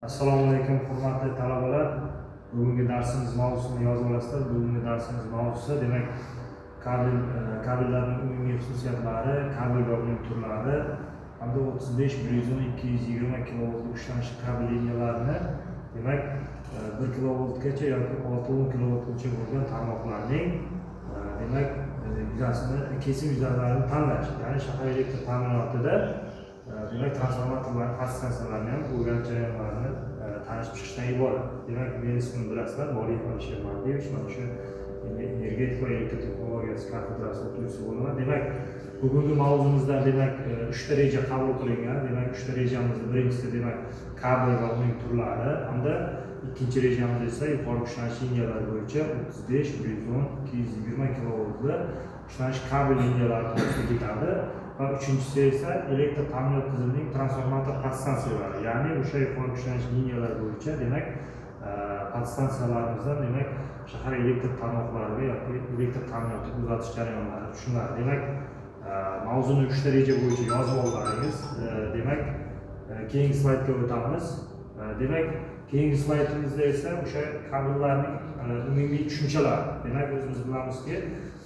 Assalomu alaykum, hurmatli talabalar. Bugungi darsimiz mavzusini yozib olasizlar. Bugungi darsimiz mavzusi, demak, kabellarning umumiy xususiyatlari, kabel va uning turlari hamda 35, 110, 220 kilovoltli kuchlanish kabel liniyalarini, demak, 1 kilovoltgacha yoki 6-10 kilovoltgacha bo'lgan tarmoqlarning, demak, yuzasini, kesim yuzalarini tanlash, ya'ni shahar elektr ta'minotida, demak, transformatorlar podstansiyalarni ham o'rganish jarayonlarini tanishib chiqishdan iborat. Demak, meni ismimni bilasizlar, Boriyev Alisher Mardiyevich, mana shu energetika va elektr texnologiyasi kafedrasi o'qituvchisi bo'laman. Demak, bugungi mavzumizda, demak, uchta reja qabul qilingan. Demak, uchta rejamizni birinchisi, demak, kabel va uning turlari hamda ikkinchi rejamiz esa yuqori kuchlanish liniyalari bo'yicha 35, 110, 220 kilovoltli kuchlanish kabel liniyalari to'g'risida ketadi. Va uchinchisi esa elektr ta'minot tizimining transformator podstansiyalari, ya'ni o'sha yuqori kuchlanish liniyalari bo'yicha, demak, podstansiyalarimizdan, demak, shahar elektr tarmoqlariga yoki elektr ta'minotiga uzatish jarayonlari tushuniladi. Demak, mavzuni uchta reja bo'yicha yozib olganingiz, demak, keyingi slaydga o'tamiz. Demak, keyingi slaydimizda esa o'sha kabellarning umumiy tushunchalari. Demak, o'zimiz bilamizki,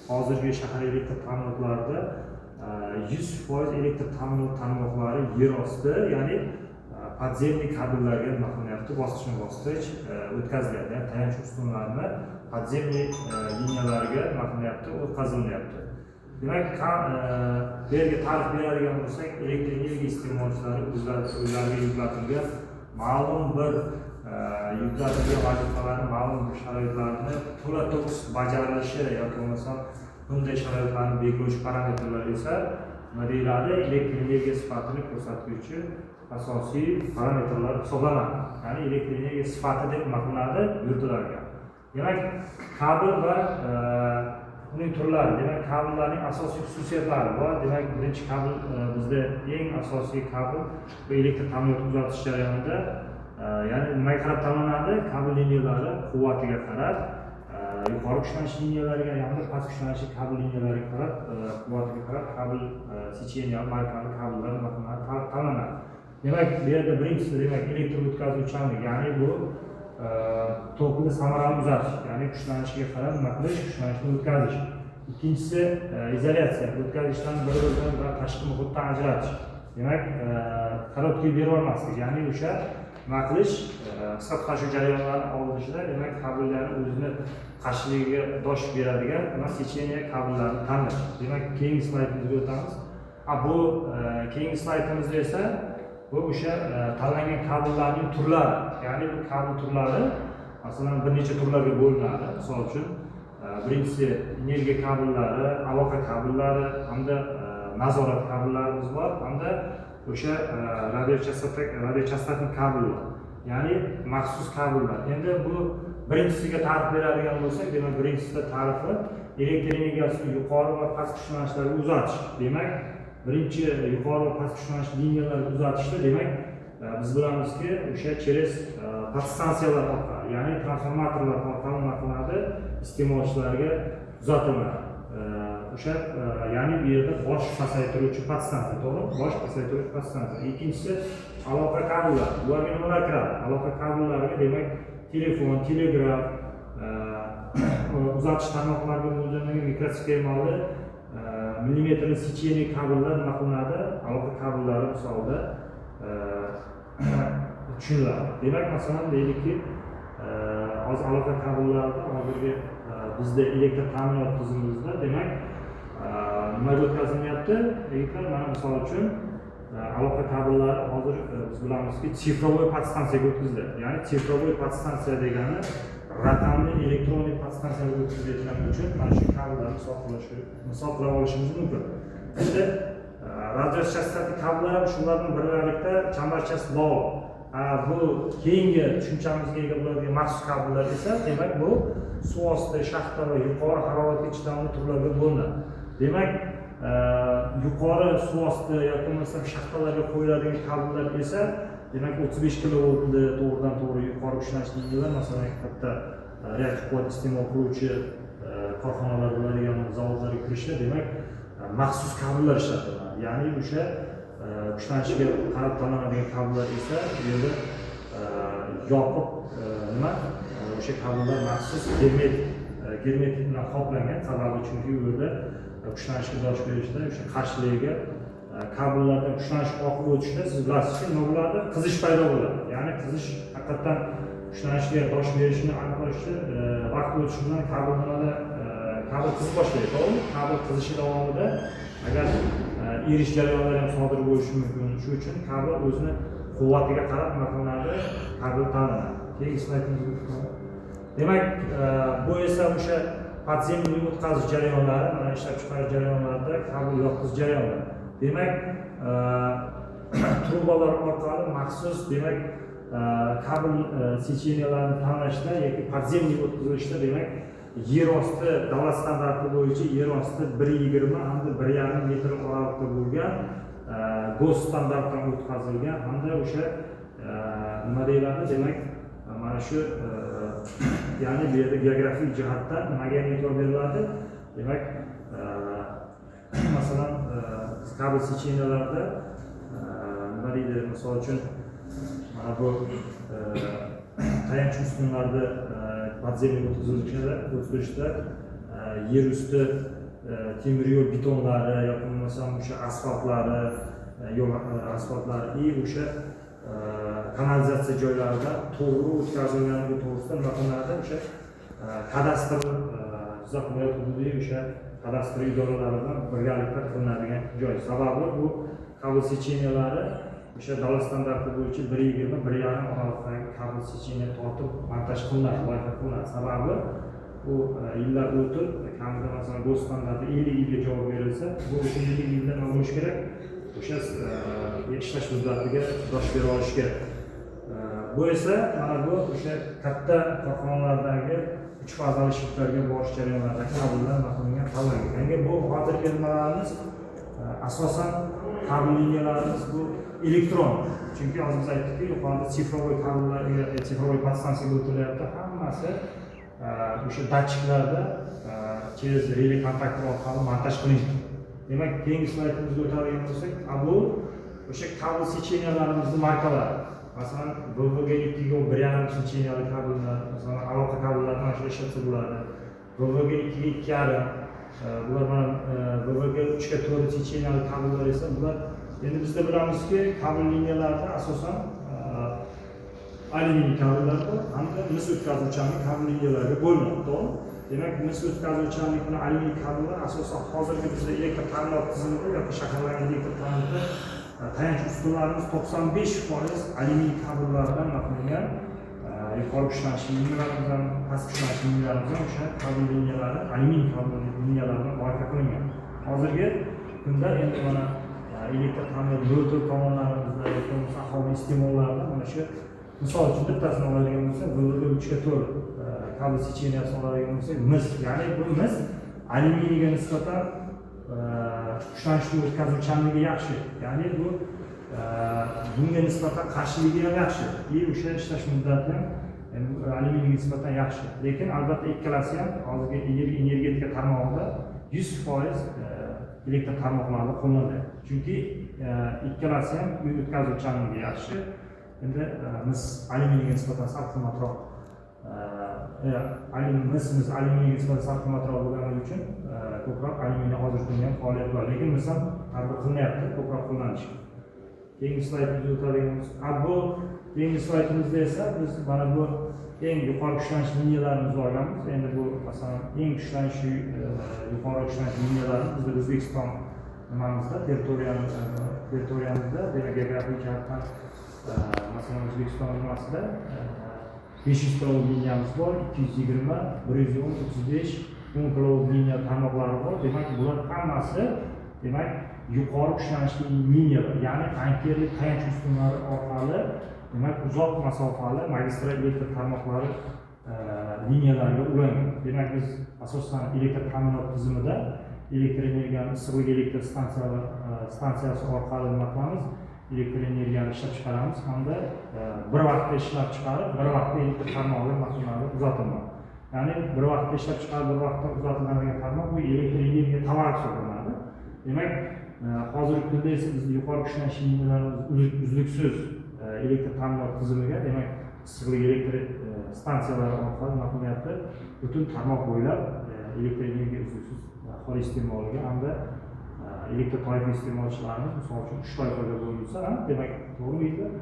hozirgi shahar elektr ta'minotlarida 100% elektr ta'minot tarmoqlari yer osti, ya'ni подземный kabellarga nima qilinyapti, bosqichma bosqich o'tkazilyapti, ya'ni tayanch ustunlarini подземный liniyalarga nima qilyapti, o'tkazilyapti. Demak, bu yerga ta'rif beradigan bo'lsak, elektr energiya iste'molchilari o'zlariga yuklatilgan ma'lum bir yuklatilgan vazifalarni ma'lum bir sharoitlarni to'la to'kis bajarilishi yoki bo'lmasam bunday sharoitlarni belgilovchi parametrlar esa nima deyiladi? Elektr energiya sifatini ko'rsatuvchi asosiy parametrlar hisoblanadi. Ya'ni elektr energiya sifati deb nima qilinadi, yuritilar ekan. Demak, kabel va uning turlari. Demak, kabellarning asosiy xususiyatlari bor. Demak, birinchi kabel, bizda eng asosiy kabel bu elektr ta'minoti uzatish jarayonida, ya'ni nimaga qarab tanlanadi? Kabel liniyalari quvvatiga qarab, yuqori kuchlanish liniyalariga hamda past kuchlanishli kabel liniyalariga qarab, quvvatiga qarab kabel сечения markali kabellar nima qilinadi, tanlanadi. Demak, bu yerda birinchisi, demak, elektr o'tkazuvchanlik, ya'ni bu tokni samarali uzatish, ya'ni kuchlanishiga qarab nima qilish, kuchlanishni o'tkazish. Ikkinchisi, izolyatsiya, o'tkazishdan bir biridan va tashqi muhitdan ajratish. Demak, короткий berib yubormaslik, ya'ni o'sha nima qilish, qisqa tutashuv jarayonlarini oldishida, demak, kabellarni o'zini qarshiligiga dosh beradigan nima, сечение kabellarni tanlash. Demak, keyingi slaydimizga o'tamiz. Bu keyingi slaydimizda esa bu o'sha tanlangan kabellarning turlari, ya'ni bu kabel turlari, masalan, bir necha turlarga bo'linadi. Misol uchun, birinchisi energiya kabellari, aloqa kabellari hamda nazorat kabellarimiz bor hamda o'sha радиочастотный kabellar, ya'ni maxsus kabellar. Endi bu birinchisiga ta'rif beradigan bo'lsak, demak, birinchisida ta'rifi elektr energiyasini yuqori va past kuchlanishlarga uzatish. Demak, birinchi yuqori va past kuchlanish liniyalarini uzatishda, demak, biz bilamizki, o'sha через podstansiyalar orqali, ya'ni transformatorlar orqali nima qilinadi, iste'molchilarga uzatiladi. O'sha, ya'ni bu yerda bosh pasaytiruvchi podstansiya, to'g'rimi? Bosh pasaytiruvchi podstansiya. Ikkinchisi aloqa kabellari. Bularga nimalar kiradi? Aloqa kabellariga, demak, telefon, telegraf, uzatish tarmoqlariga mo'ljallangan mikrosxemali millimetrli сечение kabellar nima qilinadi? Aloqa kabellari misolida tushuniladi. Demak, masalan, deylikki, hozir aloqa kabellarida hozirgi bizda elektr ta'minot tizimimizda, demak, nimaga o'tkazilyapti, yigitlar? Mana, misol uchun, aloqa kabellari hozir, biz bilamizki, цифровой podstansiyaga o'tkazilyapti. Ya'ni цифровой podstansiya degani raqamli электронный podstansiyaga o'tkazilayotgani uchun mana shu kabellarni misol qila olishimiz mumkin. Endi радиочастотный kabellar ham shular bilan birgalikda chambarchas bog'liq. Bu keyingi tushunchamizga ega bo'ladigan maxsus kabellar esa, demak, bu suv osti, shaxta va yuqori haroratga chidamli turlarga bo'linadi. Demak, yuqori suv osti yoki bo'lmasam shaxtalarga qo'yiladigan kabellar esa, demak, 35 kilovoltli to'g'ridan to'g'ri yuqori kuchlanish liniyalar, masalan, katta reaktiv quvvat iste'mol qiluvchi korxonalar bo'ladigan zavodlarga kirishda, demak, maxsus kabellar ishlatiladi. Ya'ni o'sha kuchlanishiga qarab tanlanadigan kabellar esa bu yerda yopiq nima o'sha kabellar maxsus germetik bilan qoplangan. Sababi chunki u yerda kuchlanishga dosh berishda o'sha qarshiligiga kabellardan kuchlanish oqib o'tishda siz bilasizki nima bo'ladi, qizish paydo bo'ladi. Ya'ni qizish haqiqatdan kuchlanishga dosh berishini aniqlashda vaqt o'tishi bilan kabel nimada kabel qizib boshlaydi, to'g'rimi? Kabel qizishi davomida agar erish jarayonlari ham sodir bo'lishi mumkin. Shu uchun kabel o'zini quvvatiga qarab nima qilinadi, kabel tanlanadi. Keyingi slaydimizga o'tamiz. Demak, bu esa o'sha podzemniy o'tkazish jarayonlari, mana ishlab chiqarish jarayonlarida kabel yotqizish jarayonlari. Demak, trubalar orqali maxsus demak kabel сечения larni tanlashda yoki podzemniy o'tkazilishda demak yer osti davlat standarti bo'yicha yer osti 1,20 hamda 1,5 metr oraliqda bo'lgan ГОСТ standartdan o'tkazilgan hamda o'sha nima deyiladi, demak mana shu ya'ni bu yerda geografik jihatdan nimaga ham e'tibor beriladi, demak masalan kabel сечения larda nima deydi, misol uchun mana bu tayanch ustunlarni podzemniy o'tkazilishda yer usti temir yo'l betonlari yoki bo'lmasam o'sha asfaltlari, yo'l asfaltlari и o'sha kanalizatsiya joylarida to'g'ri o'tkazilganligi to'g'risida nima qilinadi, o'sha kadastr Jizzax viloyat hududiy o'sha kadastr idoralari bilan birgalikda qilinadigan joy. Sababi bu kabel сечения lari o'sha davlat standarti bo'yicha 1,20 1,5 oraliqdagi kabel сечения tortib montaj qilinadi, loyiha qilinadi. Sababi bu yillar o'tib kamida masalan ГОСТ standarti 50 yilga javob berilsa, bu o'sha 50 yilda nima bo'lishi kerak, o'sha ishlash muddatiga dosh bera olishi kerak. Bu esa mana bu o'sha katta korxonalardagi 3 fazali shiftlarga borish jarayonlarida kabellar nima qilingan, tanlangan. Ya'ni bu hozirgi nimalarimiz asosan kabel liniyalarimiz bu elektron. Chunki hozir biz aytdikki, yuqorida цифровой kabellar, цифровой podstansiyaga o'tilyapti, hammasi o'sha datchiklarda через реле kontaktor orqali montaj qilingan. Demak, keyingi slaydimizga o'tadigan bo'lsak, bu o'sha kabel сечения larimizni markalari. Masalan, VVG 2 ga 1,5 сечения li kabellar, masalan, aloqa kabellari mana shu ishlatsa bo'ladi. VVG 2 ga 2,5, bular mana VVG 3 ga 4 сечения li kabellar esa bular endi bizda bilamizki, kabel liniyalarida asosan alyuminiy kabellar bor hamda mis o'tkazuvchanlik kabel liniyalariga bo'linadi, to'g'rimi? Demak, mis o'tkazuvchanlik bilan alyuminiy kabellar asosan hozirgi bizda elektr ta'minot tizimida yoki shaharlarning elektr ta'minotida tayanch ustunlarimiz 95% alyuminiy kabellardan nima qilingan, yuqori kuchlanish liniyalarimiz ham, past kuchlanish liniyalarimiz ham o'sha kabel liniyalari alyuminiy kabel liniyalari bilan loyiha qilingan. Hozirgi kunda endi mana elektr ta'minot 0,4 tomonlarimizda yoki bo'lmasa aholi iste'mollarida mana shu misol uchun bittasini oladigan bo'lsak, VVG 3 ga 4 kabel сечения sini oladigan bo'lsak, mis, ya'ni bu mis alyuminiyga nisbatan kuchlanishni o'tkazuvchanligi yaxshi, ya'ni bu bunga nisbatan qarshiligi ham yaxshi и o'sha ishlash muddati ham alyuminiyga nisbatan yaxshi. Lekin albatta ikkalasi ham hozirgi energetika tarmog'ida 100% elektr tarmoqlarida qo'llaniladi, chunki ikkalasi ham uy o'tkazuvchanligi yaxshi. Endi mis alyuminiyga nisbatan sal qimmatroq, mis alyuminiyga nisbatan sal qimmatroq bo'lganligi uchun ko'proq alyuminiy hozirgi kunda ham faoliyat bor, lekin mis ham targ'ib qilinyapti ko'proq qo'llanishga. Keyingi slaydimizga o'tadigan bo'lsak, bu keyingi slaydimizda esa biz mana bu eng yuqori kuchlanish liniyalarimizni olganmiz. Endi bu masalan eng kuchlanish yuqori kuchlanish liniyalari bizda O'zbekiston nimamizda territoriyamizda, demak geografik jihatdan masalan O'zbekiston nimasida 500 kilovolt liniyamiz bor, 220, 110, 35, 10 kilovolt liniya tarmoqlari bor. Demak, bular hammasi demak yuqori kuchlanishli liniyalar, ya'ni ankerli tayanch ustunlari orqali demak uzoq masofali magistral elektr tarmoqlari liniyalariga ulangan. Demak, biz asosan elektr ta'minot tizimida elektr energiyani issiqlik elektr stansiyasi orqali nima qilamiz, elektr energiyani ishlab chiqaramiz hamda bir vaqtda ishlab chiqarib, bir vaqtda elektr tarmog'iga nima qilinadi, uzatiladi. Ya'ni bir vaqtda ishlab chiqarib, bir vaqtda uzatiladigan tarmoq bu elektr energiya tovar hisoblanadi. Demak, hozirgi kunda esa bizni yuqori kuchlanish liniyalarimiz uzluksiz elektr ta'minot tizimiga demak Issiqlik elektr stansiyalari orqali nima qilyapti? Butun tarmoq bo'ylab elektr energiya uzluksiz aholi iste'moliga hamda elektr toifa iste'molchilarimiz, misol uchun, uch toifaga bo'linsa, demak, to'g'rimi, yigitlar?